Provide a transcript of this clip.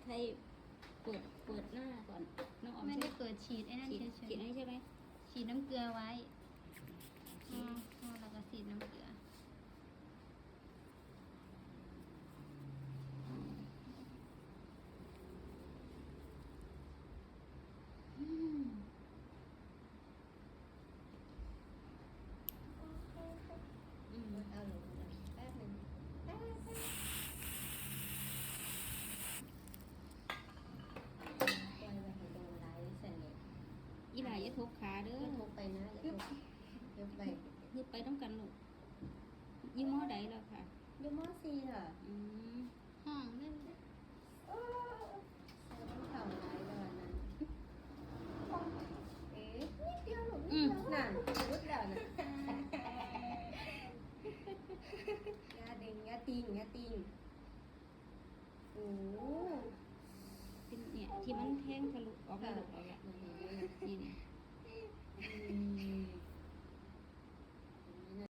ໃຊ້ເປີດ ເປີດໜ້າກ່ອນ ນ້ອງອອມ ໄມ່ໄດ້ເປີດ ໃຊ້ ສີດໄອ້ນັ້ນ ສີດ ເສຍໆ ສີດອັນນີ້ໃຊ່ໄໝ? ສີດນ້ຳເກືອໄວ້ ໂອເຄ ອໍ ອໍ ແລ້ວກໍສີດນ້ຳເກືອ ອືມ ອືມ ເອົາລົງ ແປັບໜຶ່ງ ແປັບ ແປັບ ປ່ອຍໄວ້ໃຫ້ໂດນຫຼາຍຊັ້ນນີ້ ອີ່ຫຼ້າຢ່າທົບຂາເດີ ຢ່າທົບໄປນະ ຢ່າທົບ ຍົກໄປ ຍືດໄປນຳກັນລູກ ຢູ່ ມໍ ໃດແລ້ວຄະ? ຢູ່ ມໍ ສີ່ ແລ້ວ ອືມ ຫ້ອງເລີຍ ເອີ ໃສ່ຮອງເທົ້າຫຼາຍແລ້ວອັນນັ້ນ ເອີ ນິດດຽວລູກ ອືມ ນິດດຽວ ນັ້ນ ຫຼຸດແລ້ວນະ ຢ່າດຶງ ຢ່າຕິງ ຢ່າຕິງ ໂອ້ ເປັນ ເນີ້ຍ ທີ່ມັນແທງທະລຸອອກມາ ຫຼຸດອອກແລ້ວ ເອີ